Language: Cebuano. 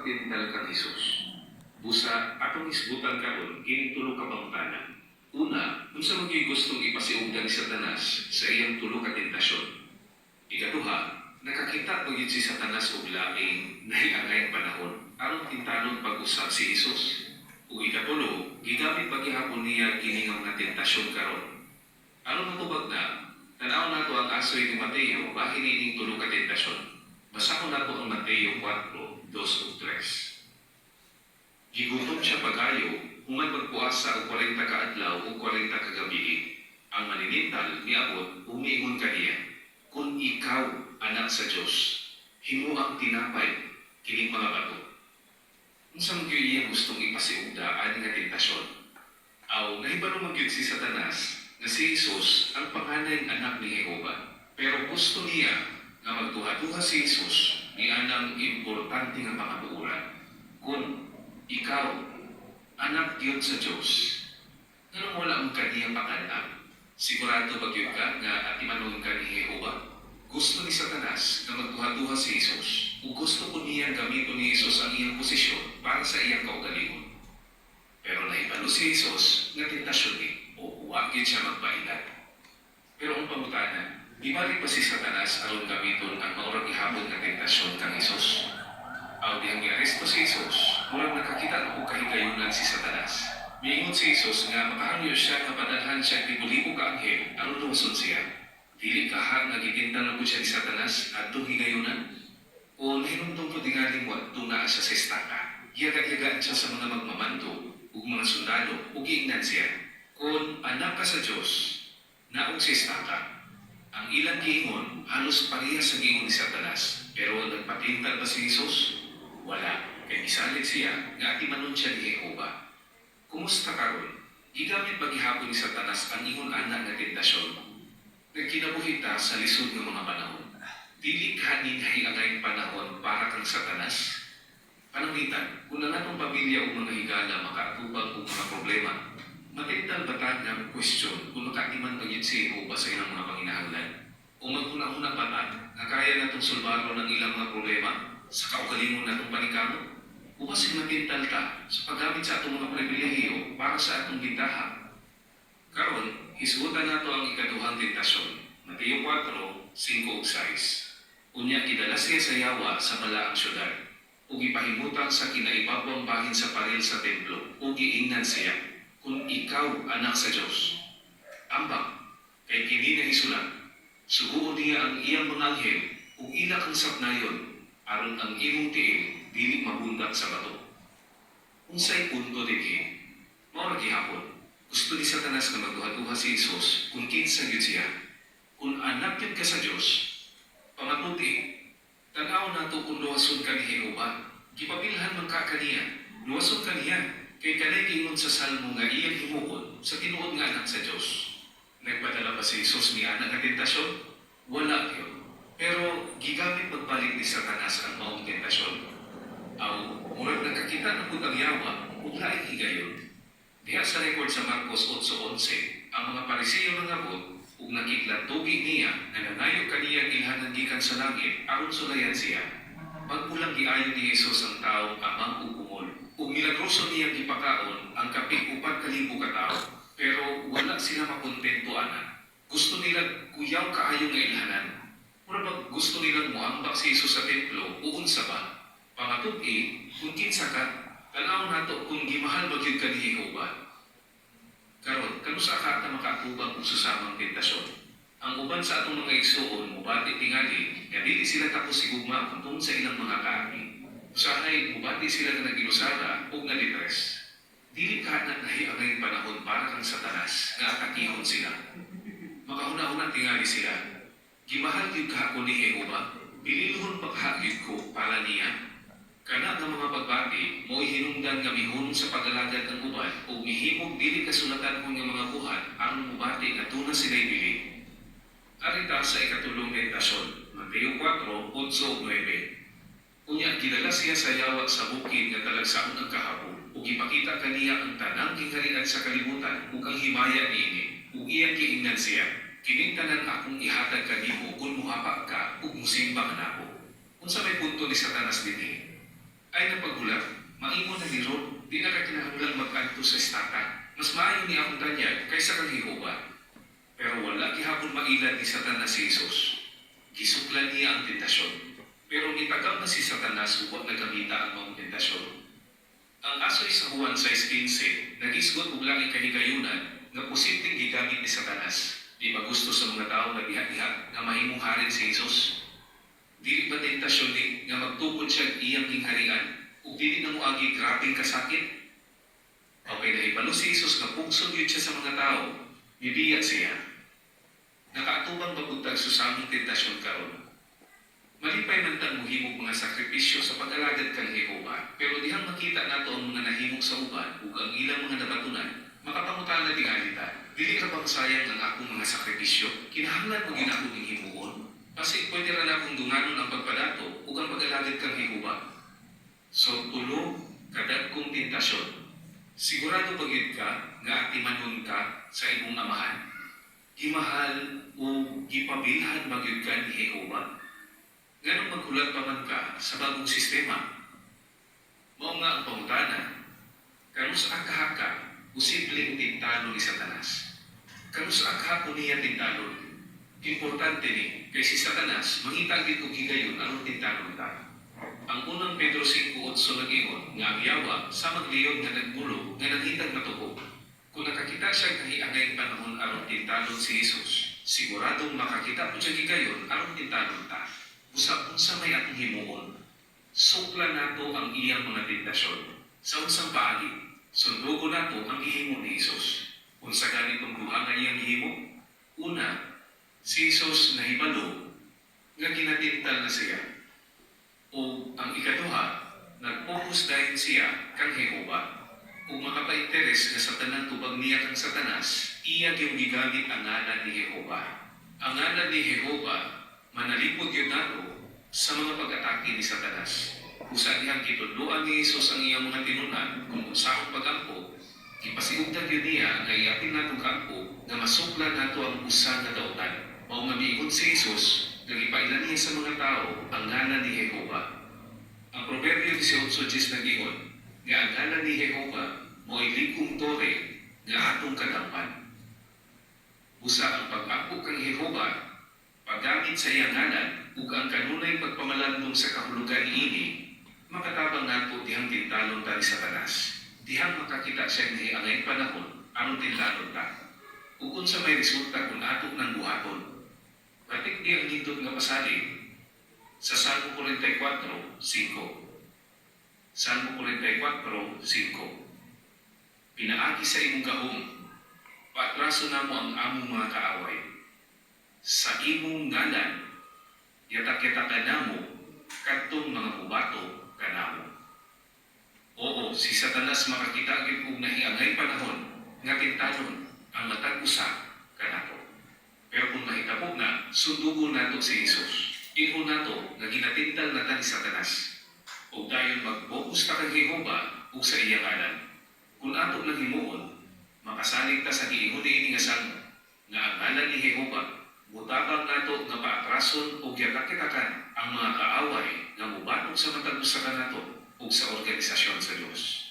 pagtintal kang Hesus. Busa, atong hisgutan karon kining tulo ka pangutana. Una, unsa man gyud gustong ipasiugda ni Satanas sa iyang tulo ka tentasyon? Ikaduha, nakakita ba gyud si Satanas og laing nahiangayng panahon aron tintalon pag-usab si Hesus? Ug ikatulo, gigamit ba gihapon niya kini nga mga tentasyon karon? Aron matubag na, tan-aw nato ang asoy ni Mateo bahin niining tulo ka tentasyon. Basahon nato ang Mateo 4, 2 ug 3. Gigutom siya pag-ayo, human magpuasa og 40 ka adlaw ug 40 ka gabii. Ang manintal miabot ug miingon kaniya, "Kung ikaw anak sa Dios, himuang tinapay kining mga bato." Unsa man gyud iyang gustong ipasiugda ani nga tentasyon? Aw, nahibalo man gyud si Satanas nga si Jesus ang panganay nga anak ni Jehova. Pero gusto niya nga magduha-duha si Jesus ni anang importante nga pangatuoran. "Kung ikaw anak gyud sa Dios, nganong wala man ka niya pakan-a? Sigurado ba gyud ka nga atimanon ka ni Jehova?" Gusto ni Satanas nga magduha-duha si Jesus ug gusto pud niyang gamiton ni Jesus ang iyang posisyon para sa iyang kaugalingon. Pero nahibalo si Jesus nga tentasyon ni o wa gyud siya magpailat. Pero ang pangutana, ibalik ba si Satanas aron gamiton ang maurag gihapon nga tentasyon kang Jesus? Aw, dihang giaresto si Jesus, murag nakakita na og kahigayunan si Satanas. Miingon si Jesus nga makahangyo siya nga padalhan siya libo-libo ka anghel aron luwason siya. Dili kaha nga gitintal na pud siya ni Satanas adtong higayunan? O nahinumdum ko tingaling wadtong naa siya sa estaka? Giyaga-yagaan siya sa mga magmamando ug mga sundalo ug giingnan siya, "Kung anak ka sa Dios, naog sa estaka." Ang ilang giingon halos pareha sa giingon ni Satanas. Pero nagpatintal ba si Jesus? Wala. Kay misalig siya nga atimanon siya ni Jehova. Kumusta karon? Gigamit ba gihapon ni Satanas ang ingon ana nga tentasyon? Nagkinabuhi ta sa lisod nga mga panahon. Dili kaha ni nahiangayng panahon para kang Satanas? Pananglitan, kung ang atong pamilya o mga higala makaatubang og mga problema, matintal ba ta nga question kung makaatiman ba gyud si Jehova sa ilang mga panginahanglan? O maghuna-huna ba ta nga kaya natong sulbaron ang ilang mga problema sa kaugalingon natong paningkamot? O basin matintal ta sa paggamit sa atong mga pribilehiyo para sa atong bintaha? Karon, hisgutan nato ang ikaduhang tentasyon. Mateo 4, 5 ug 6. Unya gidala siya sa yawa sa balaang syudad ug gipahimutang sa kinaibabawang bahin sa paril sa templo ug giingnan siya, "Kung ikaw anak sa Dios, ambak, kay kini nahisulat, suguon niya ang iyang mga anghel ug ila kang sapnayon aron ang imong tiil dili mabundak sa bato." Unsay punto dinhi? Mao ra gihapon. Gusto ni Satanas nga magduha-duha si Jesus kung kinsa gyud siya. "Kung anak gyud ka sa Dios, pangatuti, tan-aw nato kung luwason ka ni Jehova. Gipabilhan man ka kaniya. Luwason ka niya. Kay kanay giingon sa Salmo nga iyang himuon sa tinuod nga anak sa Dios." Nagpadala ba si Jesus ni ana nga tentasyon? Wala gyud. Pero gigamit pagbalik ni Satanas ang maong tentasyon. Aw, murag nakakita na pud ang yawa ug laing higayon. Diha sa record sa Marcos 8:11, ang mga Parisiyo nangabot ug nakiglantugi niya nga nangayo kaniyang ilhanan gikan sa langit aron sulayan siya. Bag-o lang giayo ni Jesus ang tawo amang ug bungol. Ug milagroso niyang gipakaon ang kapin 4,000 ka tawo. Pero wala sila makontento ana. Gusto nila kuyaw kaayo nga ilhanan. Mura bag gusto nilang muambak si Jesus sa templo o unsa ba? Pangatuti, kung kinsa ka, tan-aw nato kung gimahal ba gyud ka ni Jehova. Karon, kanusa ka ta makaatubang og susamang tentasyon? Ang uban sa atong mga igsuon mubati tingali nga dili sila takos sa gugma kung tungod sa ilang mga kaagi. Usahay mubati sila nga nag-inusara ug na-depress. Dili kaha na nahiangay panahon para kang Satanas nga atakihon sila? Makahuna-huna tingali sila, "Gimahal gyud kaha ko ni Jehova? Bililhon pa kaha gyud ko para niya?" Kana nga mga pagbati mo'y hinungdan nga mihunong sa pag-alagad ang uban ug mihimog dili kasulatan nga mga buhat aron mubati nga duna sila'y bilin. Arita sa ikatulong tentasyon, Mateo 4, 8 ug 9. Unya gidala siya sa yawa sa bukid nga talagsaon ang kahabo ug gipakita kaniya ang tanang gingharian sa kalibutan ug ang himaya niini, ug iyang giingnan siya, "Kining tanan akong ihatag kanimo kung muhapa ka ug musimba kanako." Unsa may punto ni Satanas dinhi? Ayaw na paghulat, maingon na ni Ron, di na ka kinahanglang mag-adto sa estaka. Mas maayo ni akong tanyag kaysa kang Jehova. Pero wala gihapon mailad ni Satanas si Jesus. Gisuklan niya ang tentasyon. Pero nitagam na si Satanas ug wa nagamita ang maong tentasyon. Ang asoy sa Juan 6:15 nagisgot og laing kahigayunan nga posibleng gigamit ni Satanas. Di ba gusto sa mga tao nga diha-diha nga mahimong hari si Jesus? Dili ba tentasyon ni nga magtukod siya iyang gingharian ug dili na moagi grabeng kasakit? Okay, nahibalo si Jesus nga pugson gyud siya sa mga tao, mibiya siya. Nakaatubang ba pud tag susamong tentasyon karon? Malipay man tang mohimog mga sakripisyo sa pag-alagad kang Jehova, pero dihang makita nato ang mga nahimo sa uban ug ang ilang mga nabatunan, makapangutana tingali ta, "Dili ra bang sayang ang akong mga sakripisyo? Kinahanglan mo gyud ako ning himuon? Kasi pwede ra na akong dunganon ang pagpadato ug ang pag-alagad kang Jehova." So tulo kadagkong tentasyon. Sigurado ba gyud ka nga atimanon ka sa imong Amahan? Gimahal o gipabilhan ba gyud ka ni Jehova? Nganong maghulat pa man ka sa bagong sistema? Mao nga ang pangutana, kanus-a kaha ka posibleng tintalon ni Satanas? Kanus-a kaha ko niya tintalon? Importante ni, kay si Satanas mangita gyud og higayon aron tintalon ta. Ang Unang Pedro 5:8 nag-ingon nga ang yawa samag leon nga nagmulo nga nangitag matubo. Kung nakakita siya kahiangay panahon aron tintalon si Jesus, siguradong makakita pud siya higayon aron tintalon ta. Busa unsa may atong himuon? Sukla nato ang iyang mga tentasyon. Sa unsang paagi? Sundugo nato ang gihimo ni Jesus. Unsa ganitong duha nga iyang gihimo? Una, si Jesus nahibalo nga ginatintal na siya. O ang ikaduha, nag-focus dayon siya kang Jehova. Ug makapainteres nga sa tanang tubag niya kang Satanas, iya gyung gigamit ang ngalan ni Jehova. Ang ngalan ni Jehova manalipod gyud nato sa mga pag-atake ni Satanas. Usa dihang gitudloan ni Jesus ang iyang mga tinun-an kung unsaon pag-ampo, gipasiugdan gyud niya nga iapil natong kaampo nga masukla nato ang usa nga dautan. Mao nga miingon si Jesus nga gipaila niya sa mga tao ang ngalan ni Jehova. Ang Proverbio 18:10 nag-ingon nga ang ngalan ni Jehova mo'y lig-ong tore nga atong kadampan. Busa ang pag-ampo kang Jehova, paggamit sa iyang ngalan ug ang kanunay pagpamalandong sa kahulugan niini, makatabang nato dihang tintalon ta ni Satanas. Dihang makakita siya nahiangay panahon aron tintalon ta. Ug unsa may resulta kung ato nang buhaton? Patikdi ang nindot nga pasalig sa Salmo 44:5. Salmo 44:5. "Pinaagi sa imong gahom, paatraso namo ang among mga kaaway. Sa imong ngalan, yatak-yatakan namo kadtong mga mubato kanamo." Oo, si Satanas makakita gyud og nahiangay panahon nga tintalon ang matag usa kanato. Pero kung mahitabo na, sundugon nato si Jesus. Ingon nato nga ginatintal na ta ni Satanas. Ug dayon mag-focus ta kang Jehova ug sa iyang ngalan. Kung ato nang himuon, makasalig ta sa giingon niini nga salmo nga ang ngalan ni Jehova mutabang nato nga paatrason ug yatak-yatakan ang mga kaaway nga mubatok sa matag usa kanato ug sa organisasyon sa Dios.